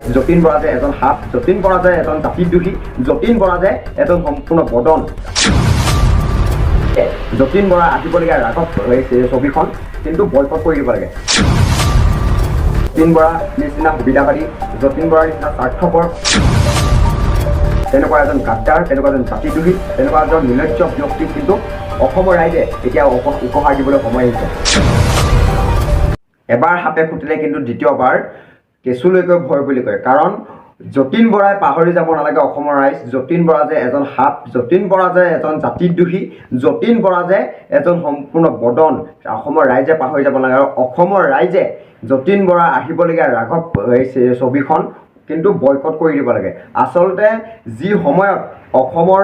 যতীন বৰা যে এজন সাপ, যতীন বৰা যে এজন জাতিদ্ৰোহী, যতীন বৰা যে এজন সম্পূৰ্ণ বদন। যতীন বৰা আহিবলগীয়া ৰাঘৱ এই ছবিখন কিন্তু বয়কট কৰি দিব লাগে। যতীন বৰা নিচিনা সুবিধাবাদী, যতীন বৰাৰ নিচিনা স্বাৰ্থপৰ, তেনেকুৱা এজন গাদ্দাৰ, তেনেকুৱা এজন জাতিদ্ৰোহী, তেনেকুৱা এজন নিৰ্লজ্জ ব্যক্তিক কিন্তু অসমৰ ৰাইজে এতিয়া উপহাৰ দিবলৈ সময় আহিছে। এবাৰ সাপে খুটিলে কিন্তু দ্বিতীয়বাৰ কেঁচুলৈকে ভয় বুলি কয়। কাৰণ যতীন বৰাই পাহৰি যাব নালাগে অসমৰ ৰাইজ, যতীন বৰা যে এজন সাপ, যতীন বৰা যে এজন জাতিদ্ৰোহী, যতীন বৰা যে এজন সম্পূৰ্ণ বদন, অসমৰ ৰাইজে পাহৰি যাব নালাগে। আৰু অসমৰ ৰাইজে যতীন বৰা আহিবলগীয়া ৰাঘৱ এই ছবিখন কিন্তু বয়কট কৰি দিব লাগে। আচলতে যি সময়ত অসমৰ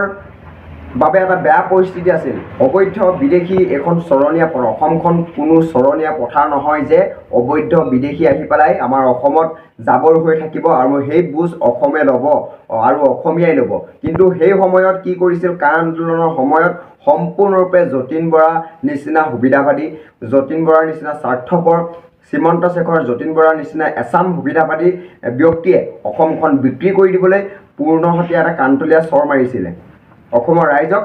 বাবে এটা বেয়া পৰিস্থিতি আছিল, অবৈধ বিদেশী, এখন চৰণীয়া পথাৰ, অসমখন কোনো চৰণীয়া পথাৰ নহয় যে অবৈধ বিদেশী আহি পেলাই আমাৰ অসমত জাবৰ হৈ থাকিব আৰু সেই বুজ অসমে ল'ব আৰু অসমীয়াই ল'ব। কিন্তু সেই সময়ত কি কৰিছিল? কা আন্দোলনৰ সময়ত সম্পূৰ্ণৰূপে যতীন বৰা নিচিনা সুবিধাবাদী, যতীন বৰাৰ নিচিনা স্বাৰ্থপৰ, শ্ৰীমন্ত শেখৰ যতীন বৰাৰ নিচিনা এচাম সুবিধাবাদী ব্যক্তিয়ে অসমখন বিক্ৰী কৰি দিবলৈ পূৰ্ণহতীয়া এটা কাণতলীয়া চৰ মাৰিছিলে। অসমৰ ৰাইজক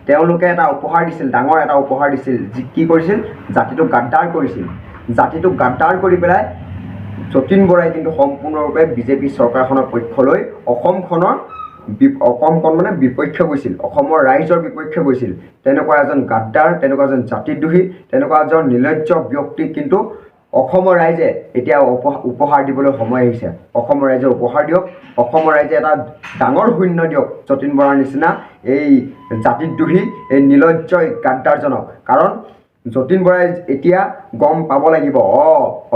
তেওঁলোকে এটা উপহাৰ দিছিল, ডাঙৰ এটা উপহাৰ দিছিল। যি কি কৰিছিল? জাতিটোক গাদ্দাৰ কৰিছিল। জাতিটোক গাদ্দাৰ কৰি পেলাই যতীন বৰাই কিন্তু সম্পূৰ্ণৰূপে বিজেপি চৰকাৰখনৰ পক্ষ লৈ অসমখন মানে বিপক্ষে গৈছিল, অসমৰ ৰাইজৰ বিপক্ষে গৈছিল। তেনেকুৱা এজন গাদ্দাৰ, তেনেকুৱা এজন জাতিদ্ৰোহী, তেনেকুৱা এজন নিৰ্লজ্জ ব্যক্তিক কিন্তু অসমৰ ৰাইজে এতিয়া উপহাৰ দিবলৈ সময় আহিছে। অসমৰ ৰাইজে উপহাৰ দিয়ক, অসমৰ ৰাইজে এটা ডাঙৰ শূন্য দিয়ক যতীন বৰাৰ নিচিনা এই জাতিদ্ৰোহী, এই নিৰ্লজ্জ গাদ্দাৰজনক। কাৰণ যতীন বৰাই এতিয়া গম পাব লাগিব,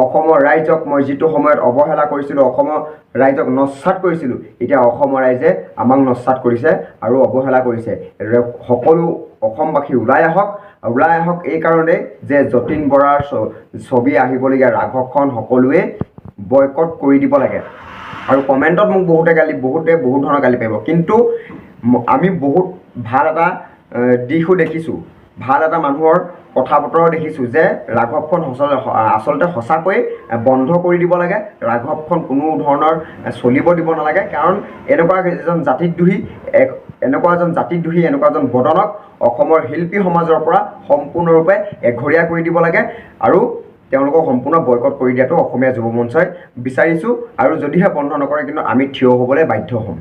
অসমৰ ৰাইজক মই যিটো সময়ত অৱহেলা কৰিছিলোঁ, অসমৰ ৰাইজক নস্যাৎ কৰিছিলোঁ, এতিয়া অসমৰ ৰাইজে আমাক নস্যাৎ কৰিছে আৰু অৱহেলা কৰিছে। সকলো অসমবাসী ওলাই আহক, ওলাই আহক এইকাৰণেই যে যতীন বৰাৰ ছবি আহিবলগীয়া ৰাঘৱখন সকলোৱে বয়কট কৰি দিব লাগে। আৰু কমেণ্টত মোক বহুতে গালি, বহুতে বহুত ধৰণৰ গালি পাৰিব, কিন্তু আমি বহুত ভাল এটা দিশো দেখিছোঁ, ভাল এটা মানুহৰ কথা বতৰাও দেখিছোঁ যে ৰাঘৱখন আচলতে সঁচাকৈয়ে বন্ধ কৰি দিব লাগে। ৰাঘৱখন কোনো ধৰণৰ চলিব দিব নালাগে। কাৰণ এনেকুৱা এজন জাতিদ্ৰোহী, এনেকুৱা এজন জাতিদ্ৰোহী, এনেকুৱা এজন বদনক অসমৰ শিল্পী সমাজৰ পৰা সম্পূৰ্ণৰূপে এঘৰীয়া কৰি দিব লাগে আৰু তেওঁলোকক সম্পূৰ্ণ বয়কট কৰি দিয়াটো অসমীয়া যুৱ মঞ্চই বিচাৰিছোঁ। আৰু যদিহে বন্ধ নকৰে, কিন্তু আমি থিয় হ'বলৈ বাধ্য হ'ম।